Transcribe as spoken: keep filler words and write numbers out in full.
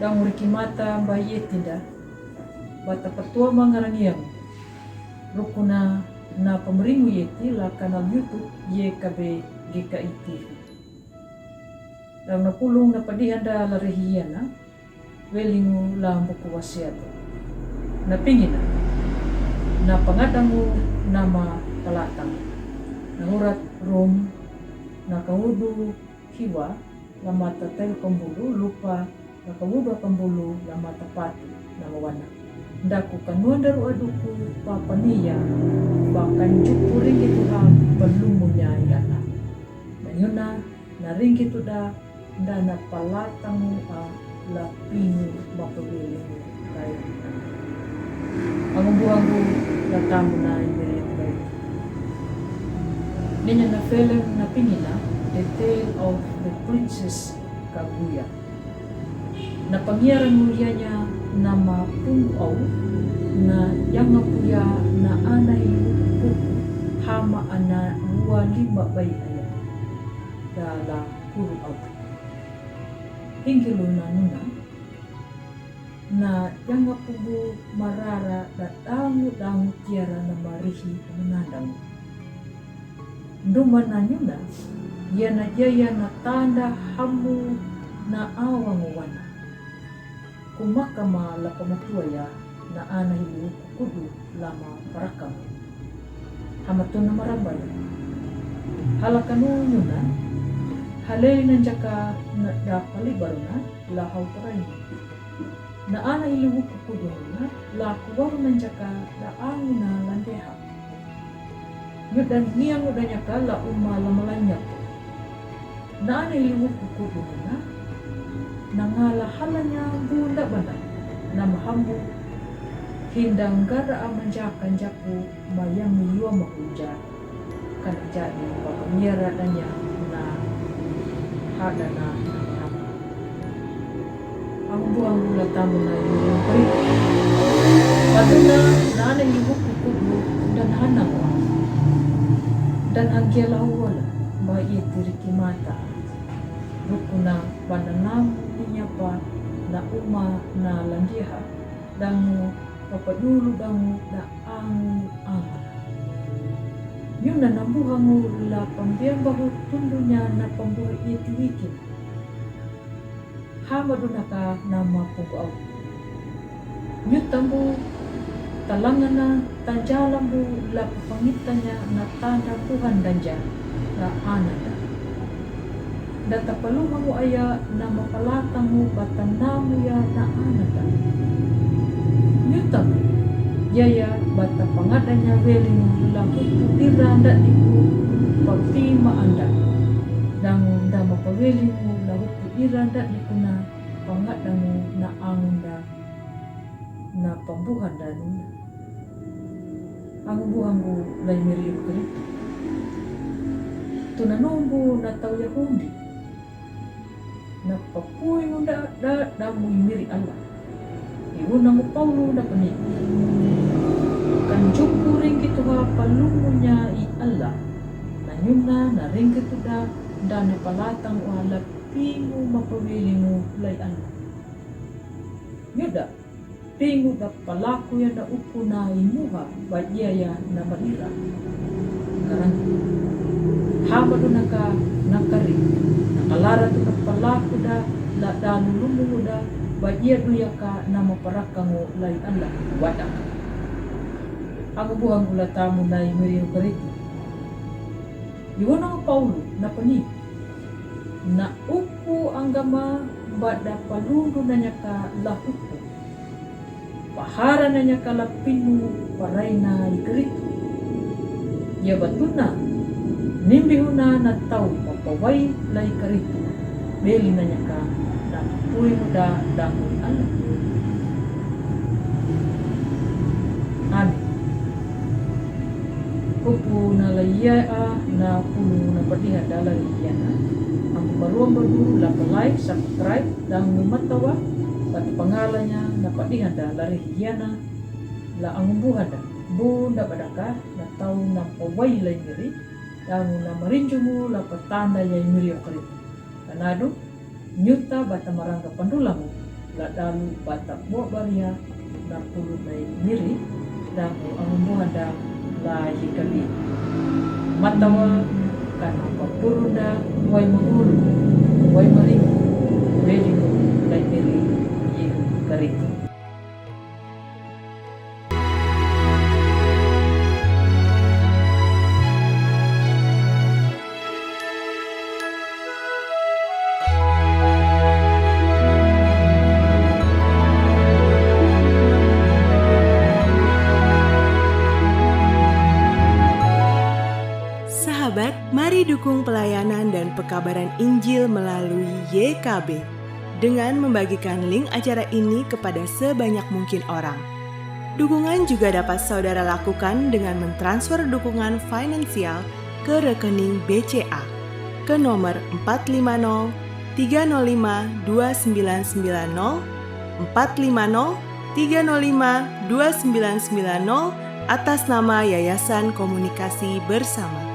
Dangu riki mata ba ieti nda, ba tapatoa mangarangiangu. Rukuna na pamringu ieti la kanal YouTube Y K B G K I T V. Dangu na pulung na padiha nda la rehi iana, welingu la buku wasiatu. Na pingina, na pangadangu nama palatangu. Na hurat Rom, na kaudu hiwa, la mata telu kambulu, lupa, la kaudu kambulu, la mata patu, na mawana. Ndaku kanuandaru aduku papania, ba kanjuku ringi tuha palumu nya iana. Na nyuna, na ringi tuda, nda na palatangu a la pingu mapawelingu kai. Angu buangu la tamu na imiri kai. Ninya na film na pingina, The Tale of the Princess Kaguya. Na pangiarangu ianya nama pungu au, na yanga puya na ana hilu kuku hama ana rua lima bai aya. Dala kuru au. Hinggilu na nuna, na yanga pugu marara da dangu dangu tiara na marihi menandangu. Nduma na nyuna, iana iaya na tanda hamu na awangu wana. Kumaka ma la pamatua ya na ana hilu kukudu lama parakam. Hamatuna marambaya. Halakanu nyuna, halei nanjaka na da palibaruna la hau parai. Na ana hilu kukudu na la kuwaru nanjaka da angu na landeha. Nyudan niangu danyaka la uma la malanyaku. Na ana hilu kukudu na, na ngala halanya bunda bana, na mahambu, hinda ngara amanjaka njaku mayami yua mahunja, kana jadi papamiara danya na hadana na mahambu. Angu buangu la tamu na imiri kai. Patuna na ana hilu kukudu dan hanangwa. Dan anggia la uwala ba ieti riki mata. Rukuna ba na namu ninyapa na uma na landiha. Dangu papadulu dangu da angu angu. Nyuna nambuhangu la pambiambahu tundunya na pambuha ieti wikin. Hamadunaka nama pungu au. Nyutambu talangana tanjalambu la pangitanya na tanda puhan danja la ananda. Data paluhamu aya nama palatangu bata namu ya na ananda. Nyutamu yaya bata pangadanya welingu la hupu ira ndadiku papima anda. Dangu ndama pawelingu la hupu ira ndadikuna pangadangu na angunda na pambuhan danuna. Angu buangu la imiri ukri. Tuna numbu na tau Yahudi. Na papui ngunda da damu imiri Allah. Iwuna ngu Paulu na pani. Kanjuku ringi tuha palumu nya i Allah. Na nyuna na ringi tuda da na palatang wa la pingu mapawelingu lai Allah. Nyuda. Pingu da palaku ya na uku na imuha ba iya ya na maira. Karang. Hamadunaka na kari. Na kalara tu na palaku da la da lulumu da ba iya duyaka na maparakangu lai Allah wadak. Angu buangu la tamu na imiri ukri. Iwuna ngu Paulu na pani. Na uku anggama bada palundu nanyaka la hupu. Pahara nanyaka la pinu paraina i karitu. Ia batuna nimbihuna na tau papawai la i karitu. Beli nanyaka na pui muda damu Allah. Amin. Hupu na la ia a na pulu na padiha da la rehi iana. Angu maruambu du la palai subscribe dangu matawa bata pangalanya na padiha da la rehi iana. La angu buhada bunda badaka na tau na pawai la imiri dangu na marinjumu la patanda ia imiri okari. Kanadu nyuta bata maranga pandulamu. la dalu bata mo baria na puru nai miri, damu amumbuhada la yikabi. Matawa kana papurunda wai maguru, wai maringu, wediku lai miri yihu kariku. Sahabat, mari dukung pelayanan dan pekabaran Injil melalui Y K B dengan membagikan link acara ini kepada sebanyak mungkin orang. Dukungan juga dapat saudara lakukan dengan mentransfer dukungan finansial ke rekening B C A ke nomor empat lima nol tiga nol lima dua sembilan sembilan nol, empat lima nol tiga nol lima dua sembilan sembilan nol, atas nama Yayasan Komunikasi Bersama.